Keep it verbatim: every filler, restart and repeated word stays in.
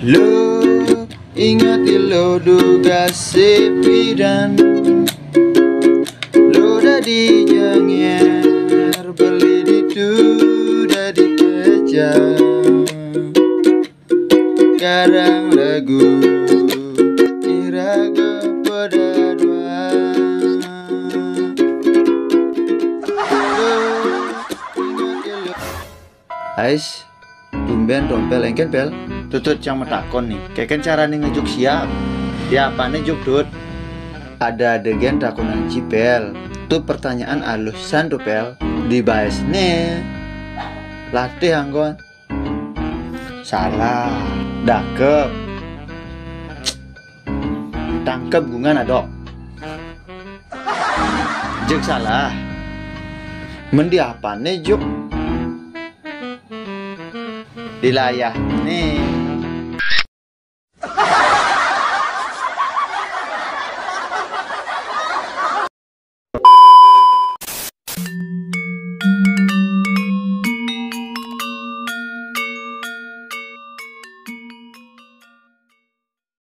Lo inget lo dugas sepidan, lo dadi jenger, beli ditu dadi kejang. Karang lagu iraga pada dua. Ais, tumben Tompel engken, Pel? Tutut yang metakon nih, keken carane ngejuk siap? Ya apane juk, Tut? Ada adegan takon aji, Pel. Tu pertanyaan alusan tu, Pel. Dibaes nih. Latih anggon. Salah. Dakep. Tangkep gungan adok. Juk salah. Mendi apane juk? Dilayah nih.